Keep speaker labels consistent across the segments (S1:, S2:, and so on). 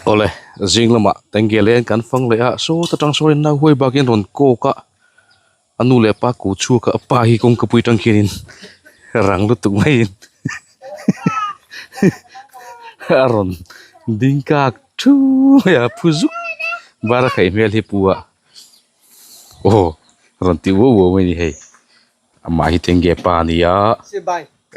S1: Awle zing lamah tengge leng kan fang leh a saw ta tang sawn in nau huai bak in rawn kawk a a nu leh pa ko chhuak a a pa hi kawngka pui tang khian in rang lutuk mai in a rawn ding kak thu mai a phu zuk bar a khaih hmel hi pu a aw rawn ti uau uau mai a ni hei amah hi tengge pa a ni a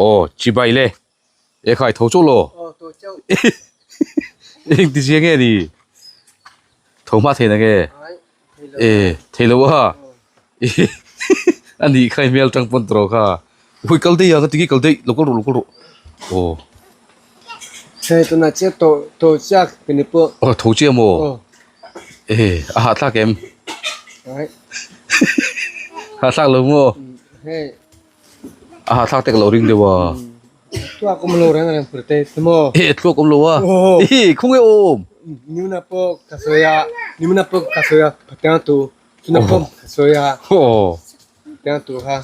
S1: aw chibai le. E khai tho chauh lo. Eng ti zia nge ni? Tho hma thei na nge? E thei lo a. A nih kha i hmel tang pawn tawh kha. Hui kal daih a ka ti khi kal daih lo kal rawh lo kal rawh. Aw.
S2: Hei tunah chiah tho tho chiah ka ni pawh.
S1: Aw tho chiah maw? E a hahthlak em? Hahthlak lo maw?
S2: Hei.
S1: A hahthlak te ka lo ring deuh a.
S2: Thluak awm lo reng reng pur te maw?
S1: E thluak awm lo a. E khawnge awm?
S2: Nimna pawh ka sawi a, nimna pawh ka sawi a pathian tu chuna pawh ka sawi a.
S1: Aw.
S2: Pathian tu kha.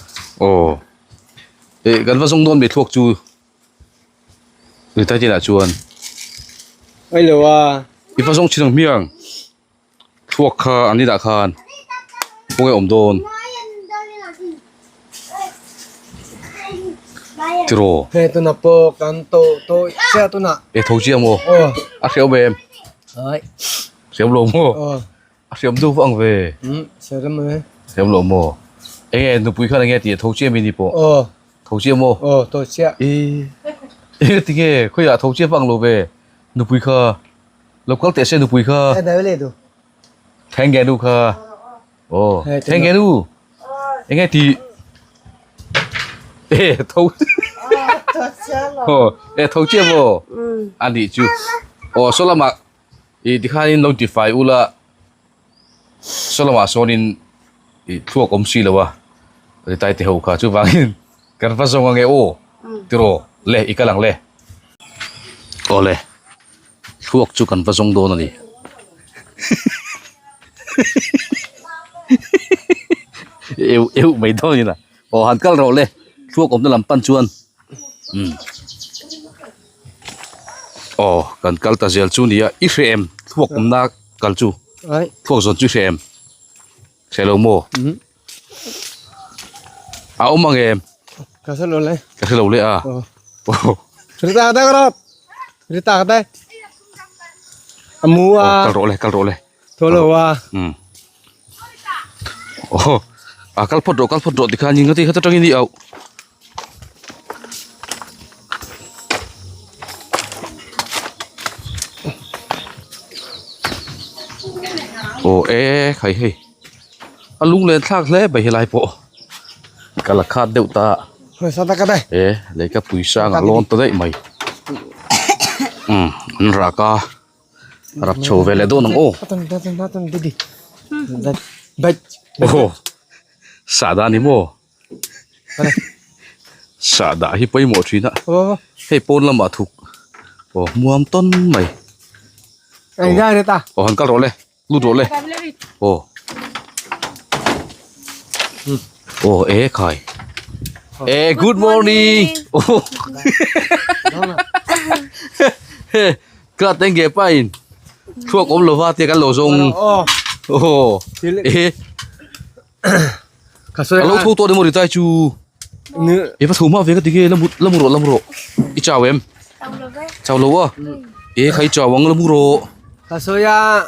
S1: Aw. E kan va zawng dawn mai thluak chu. Ritai tinah chuan.
S2: Ai lo a.
S1: I va zawng thin ang hmiang. Thluak kha an inah khan khawnge awm dawn tiraw
S2: He tuna pawh kan to to chiah tuna
S1: e tho chiah maw a hriam em
S2: ai
S1: hriam lo maw a hriam deuh vang ve
S2: hriam e
S1: hriam lo maw enge nupui khan enge tih tho chiah mi ni pawh tho chiah maw
S2: tho chiah
S1: e enge tinge khawiah tho chiah vang lo ve nupui kha Lo kal teh se nupui kha. Thenge nu kha. Aw thenge nu. Enge ti. E tho. Aw e tho chiah maw. A nih chu. Aw saw lamah i tikhanin lo tifai ula saw lamah sawnin i thluak awm si lo a ritai te ho kha chuvangin kan va zawng ange aw tiraw le i kal ang le. Awle. Thluak chu kan va zawng dawn a ni. Eu eu mai dawn ina. Aw han kal rawh le. Thluak awmna lam pan chuan. Umm. Aw kan kal ta zel chu nia. I hre em thluak awmna kal chu. Thluak zawn chu i hre em. Hre lo maw? A awm ang em?
S2: Ka hre lo le.
S1: Ka hre lo le a.
S2: Aw. Rita ka rawt. Rita ka dai. A mu a.
S1: Kal rawh le, kal rawh le.
S2: Tho lo a.
S1: Um. Oh. A kal phawt rawh, kal phawt rawh tikhan in ngati khat atangin i auh. Aw e khai hei a lung len thlak hle mai helai pawh ka la khat deuh ta e lehkha pui sang a lawn ta daih mai umm an rak a rak chho ve leh dawn ang aw aw sahdah ni maw. Sah dah hi pawimawh thin a hei pawn lamah thuk aw hmuam tawn mai aw han kal rawh le lut rawh le aw aw e khai e good morning aw ka tenge pa in thluak awm lova tia kan lo zawng aw e.
S2: Ka sawi
S1: A lo tho tawh ni maw Ritai chu. E va tho hma ve ka ti nge la mu la mu rawh la mu rawh. I chau em?
S3: Chau lo ve.
S1: Chau lo a? E kha i chau ang la mu rawh.
S2: Ka sawi a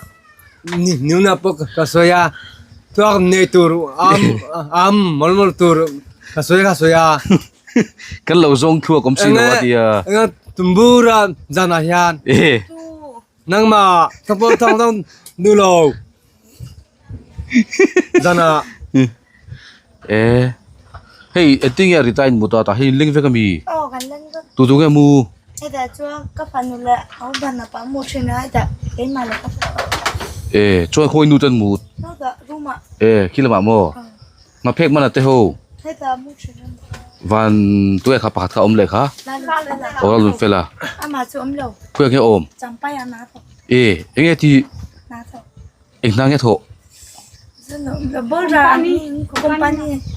S2: ni niuna pawh ka sawi a tuak nei tur am am mawl mawl tur ka sawi ka sawi a.
S1: Kan lo zawng thluak awm si lo a tia.
S2: Enga tumbura zanah hian.
S1: E.
S2: Nangmah thawpawh thawng thawng nu lo. Zana.
S1: E hei engtin nge retain mut a tah hei leng vek ami?
S3: Aw kan leng vek.
S1: Tu tu nge mu?
S3: Hetah chuan ka fanu leh a ban a pah mu thin a hetah keimah leh ka fapa.
S1: E chuan khawi nu ten mut?
S3: Hetah room ah.
S1: E khi lamah maw? Nghaphek mana te ho?
S3: Hetah mu thin a.
S1: Van tu nge kha pakhat kha awm leh kha?
S3: Lalunfela.
S1: Aw Lalunfela.
S3: Amah chu awm lo.
S1: Khawi nge awm?
S3: Champai ah na thawk.
S1: E enge tih?
S3: Na thawk.
S1: Eng hna nge thawh?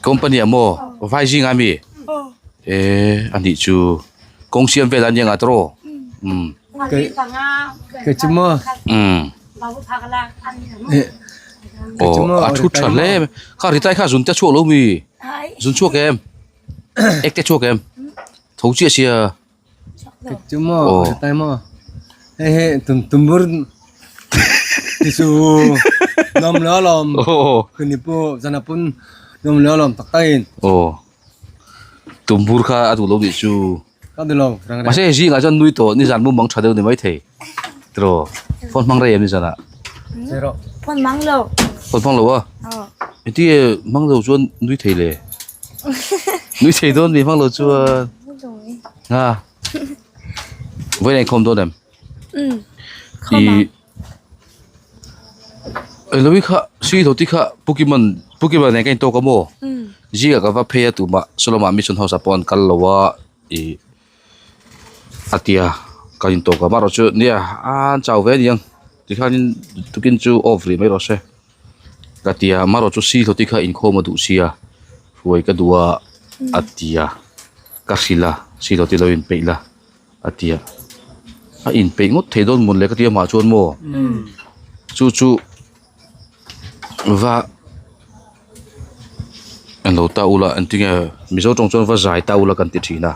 S1: Company ah maw? Vai zing ah mi? Eh a nih chu kawng siam vel a nia nga tawh. Um.
S2: Kei chu maw?
S1: Um. Aw a thu tha hle mai. Kha Ritai kha zun te chhuak lo mi? Zun chhuak em? Ek te chhuak em? Tho chiah sia.
S2: Kei chu maw Ritai maw? Hei hei tum tumbur ti chu nuam lo alawm. Kuni pawh zan ah pawn nuam lo alawm tak tak in.
S1: Aw. Tumbur kha a duh lo nih chu.
S2: Ka duh lo rang reng.
S1: Mahse zingah chuan nui tawh nizan mumang tha deuh ni mai thei. Tiraw phone hmang rei em nizan ah?
S2: Zero.
S3: Phone hmang lo.
S1: Phone hmang lo a?
S3: Aw.
S1: Engtinge hmang lo chuan nui thei le? Nui thei dawn mi hmang lo chuan. Ha. Vawiin a inkhawm dawn em?
S3: Umm. Khawm ang.
S1: Elo i kha sui lo ti kha Pukiman Pukiman nen ka intawk a maw? Zingah ka va phei a tumah Solomon Mission House ah pawh an kal lo a ih a tia ka intawk a amaherawhchu chu nia an chau ve aniang tikhanin tukin chu off rih mai rawh se ka tia amaherawhchu chu sui lo ti kha inkhawm a duh sia hruai ka duh a a tia ka hrilh a sui lo ti lo inpeih la. A ti a, a inpeih ngawt thei dawn mawn le ka ti amah chuan maw chu chu va englo ta ula engtinge mizo tawng chuan va zai ta ula kan ti thin a,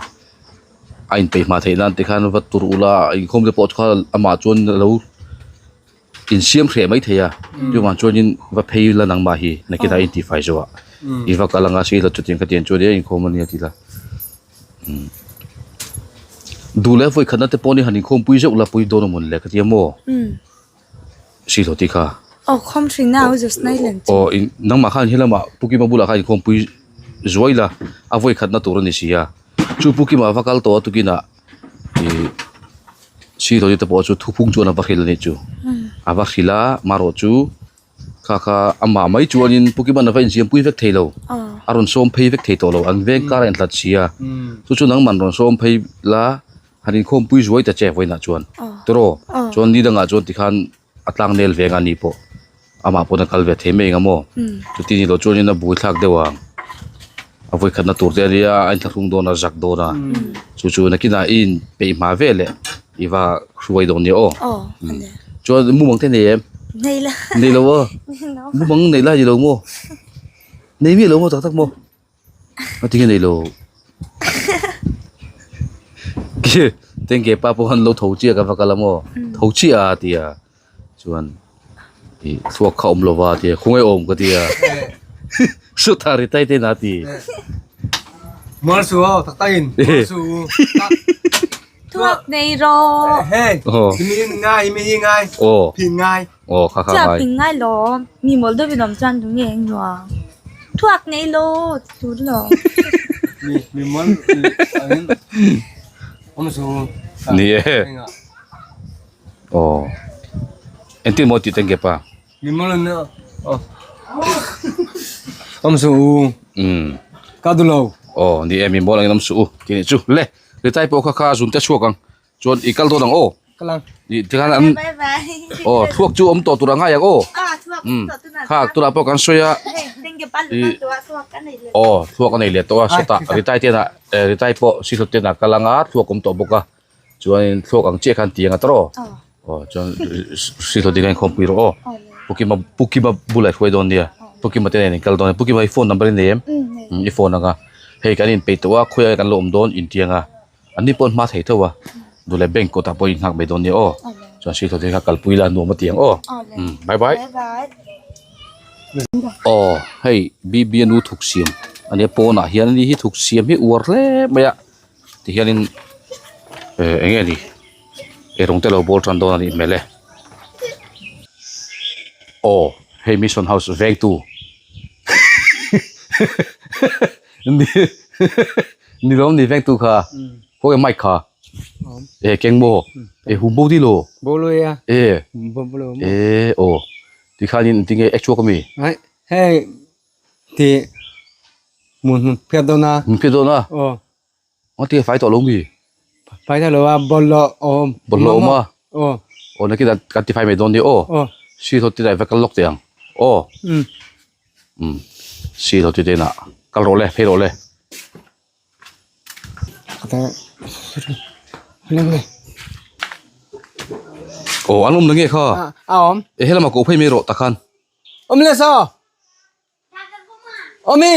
S1: a inpeih hma theih nan tikhan va tur ula inkhawm te pawh kha amah chuan alo insiam hreh mai thei a chuvang chuanin va phei la nangmah hi nakinah a intifai zawh ah i va kal anga silo chutiang khatiang chuan e inkhawm ania ti la. Duh leh vawi khatna te pawh ni han inkhawm pui zeuh la pui dawn a mawn le ka ti a maw? Si lo tih kha.
S3: Aw khawm thin a just nai len chu.
S1: Aw in nangmah khan helama Pu Kima bulah khan inkhawm pui zuai la a vawi khatna tur a ni si a. Chu Pu Kima va kal tawh a tukinah ih si lo te pawh chu thuphung chuan a va hrilh a nih chu. A va hrilh a marawh chu. Kha kha amah mai chuanin Pu Kiman a va insiam pui vek thei lo. A rawn sawm phei vek thei tawh lo. An veng kar a inhlat si a. Chu chu nangman rawn sawm phei la han inkhawm pui zuai ta che vawiinah chuan. Tiraw? Chuan ni dangah chuan tikhan a tlang nel veng a ni pawh. Amah pawn a kal ve thei mai eng a maw? Chuti ni lo chuanin a buaithlak deuh ang. A vawikhatna tur te a nia, a inthlahrung dawn a, zak dawn a. Chu chu nakinah i inpeih hma ve leh i va hruai dawn nia aw. Chuan mumang te nei em?
S3: Nei la.
S1: Nei lo aw. Mumang nei lai ni lo maw? Nei miah lo maw tak tak maw? A tinge nei lo. Tengke pa pawh khan lo tho chiah ka va kal a maw? Tho chiah a ti a. Chuan ih thluak kha awm lova tia khawngaih awm ka tia sutah ri tai ten a ti.
S2: Mual su aw tak tak in mual su
S3: Thuak nei rawh.
S2: Hei mi ngai mi hi ngai phin ngai.
S1: Aw kha kha ngai.
S3: Phin ngai lo mi mawl deuh in awm chuan tu nge eng nuam. Thuak nei lo ti tur lo.
S2: Mi mi mawl angin awm su.
S1: Ni e. Aw engtin maw tih teng pa?
S2: Mi mawl an aw awm suh u ka duh lo.
S1: Aw ni e mi mawl angin awm suh u tih nih chu le Ritai pawh kha kha zun te chhuak ang chuan i kal dawn ang aw.
S2: Kal ang.
S1: Ih tikhan an aw thluak chu awm tawh tur a ngai ang aw. Kha tunah pawh kan sawi a ih aw thluak a nei leh tawh a sawtah Ritai te inah Ritai pawh Sihlut te inah kal ang a thluak awm tawh bawk a. Chuanin thluak ang chiah khan tiang a tawrh aw. Aw chuan hrilh ding a inkhawmpui rawh aw. Pu Kima Pu Kima bulah i hruai dawn nia. Pu Kima te nen in kal dawn nia. Pu Kima i phone number i nei em? I phone ang a. Hei kan inpeih tawh a khawiah kan lo awm dawn intiang a. An ni pawh an hma thei tho a. Duh leh bank kawtah pawh in nghak mai dawn nia aw. Chuan hrilh ding kha kalpui la nuam a ti ang aw. Bye bye. Aw hei BBNU thuk siam a nia pawnah hian ani hi thuk siam hi uar hle mai a. Ti hianin eh eng nge ni eirawng te lo bawl tan dawn a nih hmel e aw hei mission house vengtu ni lawm ni vengtu kha khaw nge mic kha e keng maw e hum bo dilo e e aw tikhanin tinge ek chhuak ami
S2: hei Ti hmun hmun phiat dawn a.
S1: Hmun phiat dawn a?
S2: Aw.
S1: Aw ti fai tawh lo mi?
S2: Fai tawh lo a, bawlhhlawh a awm.
S1: Bawlhhlawh a awm a?
S2: Aw.
S1: Aw nakin ah kan ti fai mai dawn nia aw.
S2: Aw.
S1: Si thawt ti dai va kal lawk teh ang. Aw.
S2: Um.
S1: Um. Si thawt ti te inah kal rawh le, phei rawh le.
S2: Ka ta.
S1: Aw an awm na nge kha?
S2: A awm.
S1: E helama koh phei mai rawh takhan.
S2: Awm le saw. Awmi.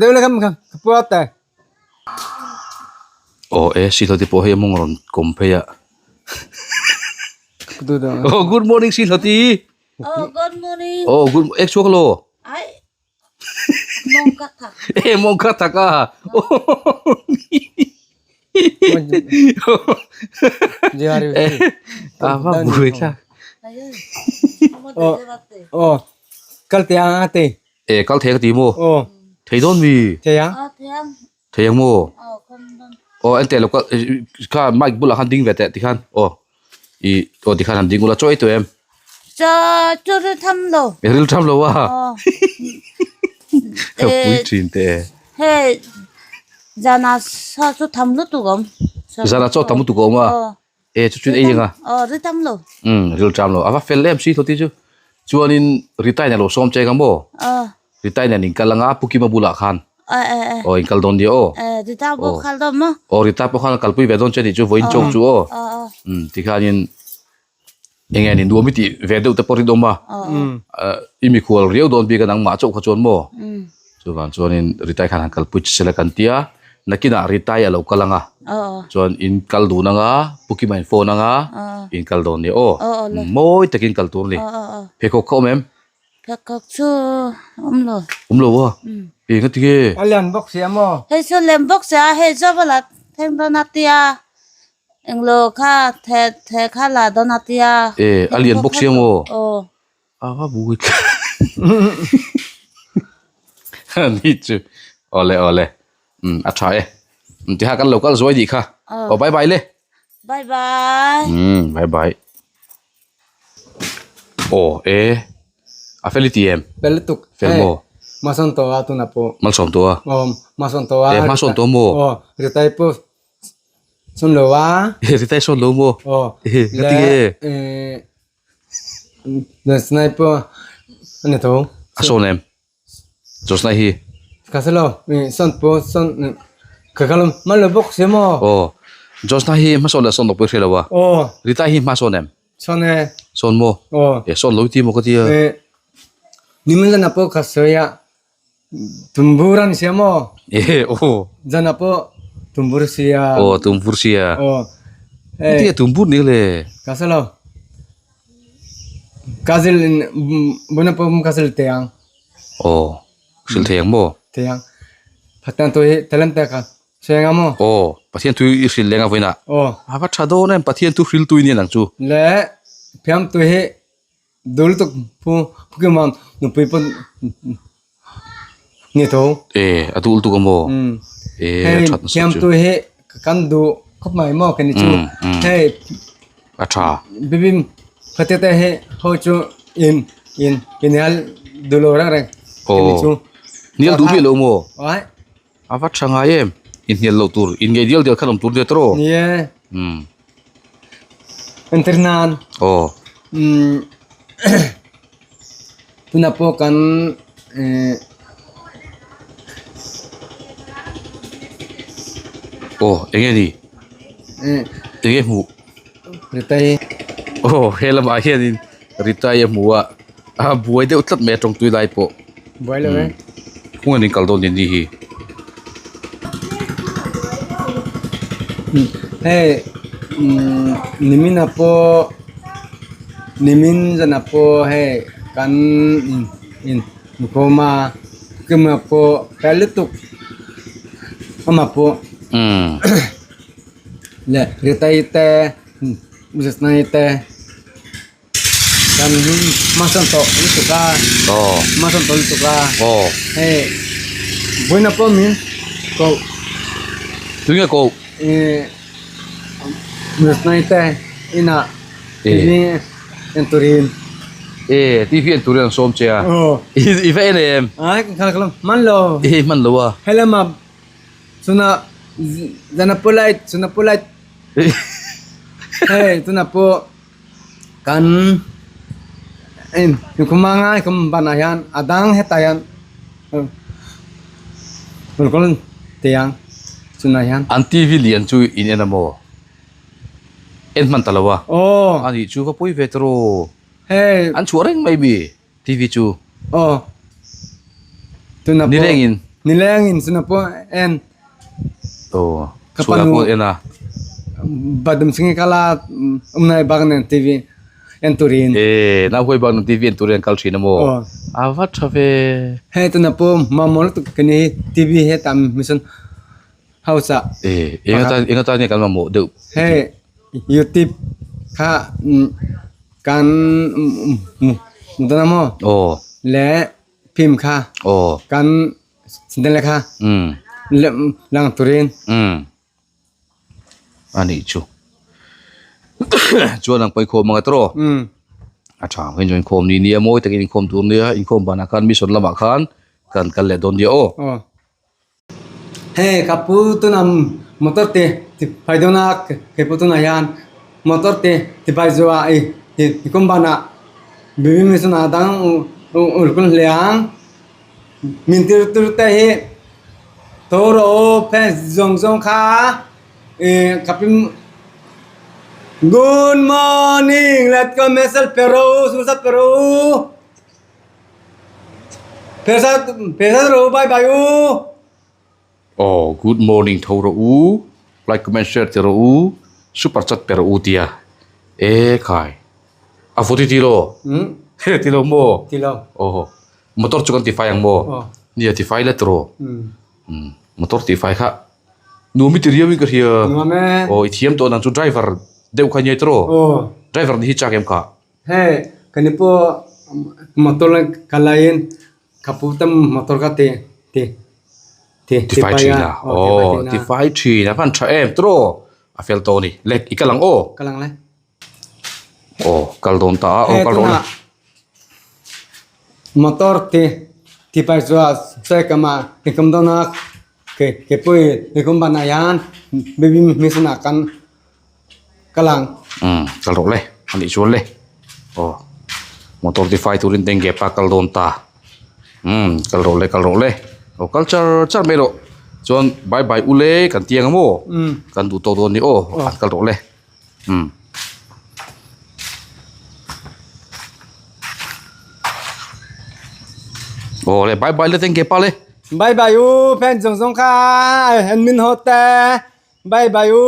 S2: Deuh le kam ka pu te.
S1: Aw e Sihlawti pawh hei a mawng rawn kawm phei a. Aw good morning Sihlawti.
S3: Aw good morning.
S1: Aw good ek chhuak lo.
S3: Ai. Mawng ka thak.
S1: E mawng ka thak a. A va buai thlak.
S2: Aw aw kal te ang a te.
S1: E kal thei ka ti maw?
S2: Aw.
S1: Thei dawn mi?
S2: Thei ang.
S1: Thei ang maw? Aw en teh lo kal kha mic bulah khan ding ve teh tikhan aw i aw tikhan han ding ula chaw ei tawh em?
S3: Chaw chu ril tham lo.
S1: E ril tham lo a. Ka pui thin teh e.
S3: Hei zana sa chu tham lutuk awm.
S1: Zana chaw tam lutuk awm a. E chu chuan ei anga.
S3: Aw ril tam lo.
S1: Um ril tam lo. Ava fel em si thawti chu. Chuanin Ritain a lo sawm che anga maw?
S3: Aw.
S1: Ritain an inkal anga Pu Kima bulah khan.
S3: Aw e e.
S1: Aw inkal dawn nia aw.
S3: E Rita pawh khal dawn maw?
S1: Aw Rita pawh khan a kalpui ve dawn che nih chu vawiin chawk chu aw.
S3: Aw aw.
S1: Um tikhanin enge an induam i tih ve deuh te pawh rinawm a. I mikhual riau dawn bik a nangmah chauh kha chuan maw? Chuvang chuanin Ritai khan han kalpui chi sela kan tia, nakinah Ritai a lo kal anga, chuan in kal dun anga, Pu Kima in phone anga, in kal dawn nia aw, mawi takin kal tur a ni. Pheikhawk kha awm em?
S3: Pheikhawk chu awm lo.
S1: Awm lo a? Eng a ti nge?
S2: A lian bawk sia maw?
S3: Hei chu lian bawk sia, hei zawk a la thleng dawn a tia, englo kha the the kha la dawn a tia.
S1: E, a lian bawk sia maw?
S3: Aw.
S1: A va bui ni chu awle awle um a tha e um tiha kan lo kal zuai dih kha aw bye bye le
S3: bye bye
S1: um bye bye aw e a fel i ti em
S2: fel tuk
S1: fel maw
S2: mason to a tuna pawh
S1: malsawm to a
S2: aw mason to a
S1: e mason to maw
S2: aw ritai pawh sawn lo a
S1: ritai sawn lo maw
S2: aw
S1: e ka ti nge
S2: e Josnai pawh a ni tho.
S1: A sawn em? Josnai hi?
S2: Ka hre lo. Sawn pawh sawn ka kal hman lo bawk si maw?
S1: Aw. Josnai hi hmasawn leh sawn lo pawh i hre lo a.
S2: Aw.
S1: Rita hi hmasawn em?
S2: Sawn e.
S1: Sawn maw?
S2: Aw.
S1: E sawn lo i ti maw ka ti a?
S2: E nimin zanah pawh ka sawi a tumbur a ni sia maw?
S1: E aw.
S2: Zanah pawh tumbur sia.
S1: Aw tumbur sia.
S2: Aw.
S1: Heti a tumbur ni le?
S2: Ka hre lo. Kazil in buna pawh ka sil thei ang.
S1: Aw, sil thei ang maw?
S2: Thei ang. Pathian thu hi talent te ka sawi ang maw?
S1: Aw, Pathian thu i hril leng a vawiinah.
S2: Aw.
S1: A va tha dawn em, Pathian thu hril tui nia nang chu.
S2: Le Pathian thu hi dul tuk pu pukima nupui pawn ni tho.
S1: E, a dul tuk a maw? E, a that nasa chu.
S2: Hei, Pathian thu hi kan duh khawp mai maw kani chu. Hei,
S1: a tha.
S2: Bibim khate te hi ho chu in in inhal duh lo reng reng kani chu.
S1: Hnial duh miah lo maw?
S2: Ai.
S1: A va tha ngai em? Inhnial loh tur, inngei dial dial khan awm tur nia tawh.
S2: Ni e. Entir nan.
S1: Aw.
S2: Tunah pawh kan
S1: Aw eng nge ni? Eng nge hmuh?
S2: Ritai.
S1: Aw he lamah hianin Ritai a hmu a, a buai deuh tlat mai a tawngtui lai pawh.
S2: Buai lo e.
S1: Kawng an inkal dawn ni hi.
S2: Hei nimin ah pawh nimin zan ah pawh hei kan in inkhawm a kima pawh fel lutuk amah pawh leh ritai te zutnai te. Kan hmasawn tawh lutuk a hmasawn tawh lutuk a hei vawiin pawh min koh
S1: tunge koh
S2: ih te inah tv en turin
S1: e tv en turin an sawm che a i va en em
S2: ai ka kal hman lo
S1: i hman lo a
S2: helama chuna zana pawh chuna pawh light hei tuna pawh Kan nikhuma ngai kum banah hian a dang hetah hian rawn kawl teh ang chunah hian.
S1: An TV lian chu in en a maw? En hman ta lo a.
S2: Aw.
S1: A nih chu va pawi ve ta rawh.
S2: Hei.
S1: An chhuah reng mai mi TV chu.
S2: Aw. Tuna pawh.
S1: Nilengin.
S2: Nilengin tuna pawh en.
S1: Aw. Chhuah pawh en a.
S2: Badum singi kala umnai bak nen TV en turin.
S1: E nau huai bak nen TV en turin an kal thin a maw.
S2: Aw.
S1: A va tha ve.
S2: Hei tuna pawh mamawh lutuk ka ni TV he tam mission. House ah.
S1: E, eng atan eng atan nge kan mamawh deuh?
S2: Hei youtube kha kan hmu dawn a maw?
S1: Aw.
S2: Leh film kha.
S1: Aw.
S2: Kan sintel kha.
S1: Um.
S2: Lang turin.
S1: Um. Anih chu. Chuan ang pawikhawm anga tawh.
S2: Um.
S1: A tha ang hian inkhawm ni nia mawi takin inkhawm tur nia inkhawm banah khan mission lamah khan kan kal leh dawn nia aw.
S2: Aw. Hei ka pu tuna motor te ti phai dawn a kei pawh tunah hian motor te ti phai zuah i i kum banah bibi mi chungah dang ul kun hle ang min tir tur te hi tho rawh u fans zawng zawng kha ih ka pi good morning let go message pe rawh u sumsat pe rawh u. Pesa rawh u bye bye u.
S1: Aw good morning tho rawh u like comment share ti rawh u super chat pe rawh u tia e khai a vawt i ti lo he ti lo maw
S2: ti lo
S1: aw motor chu kan ti fai ang maw nia ti fai let rawh motor ti fai kha nuam i ti riau in ka hria
S2: nuam e
S1: aw i thiam tawh nang chu driver deuh kha nia tiraw driver ni hi chak em kha.
S2: Hei ka ni pawh motor ka laiin ka pu te motor ka ti ti ti
S1: ti fai thin a aw ti fai thin a hman tha em tiraw a fel tawh a ni le i kal ang aw
S2: kal ang le
S1: aw kal dawn ta a aw kal rawh le
S2: motor ti ti fai chu a sawi kam a ti kum dawn a ke ke pawh i kum ban ah hian baby mission ah kan Ka lang.
S1: Umm kal rawh le a nih chuan le aw motor ti fai turin dengue pa kal dawn ta umm kal rawh le kal rawh le aw kal char char mai rawh chuan bye bye u le kan ti ang maw kan duh tawk dawn a ni aw kal rawh le umm. Aw le bye bye le dengue pa le.
S2: Bye bye u fan zawng zawng kha an min haw te bye bye u.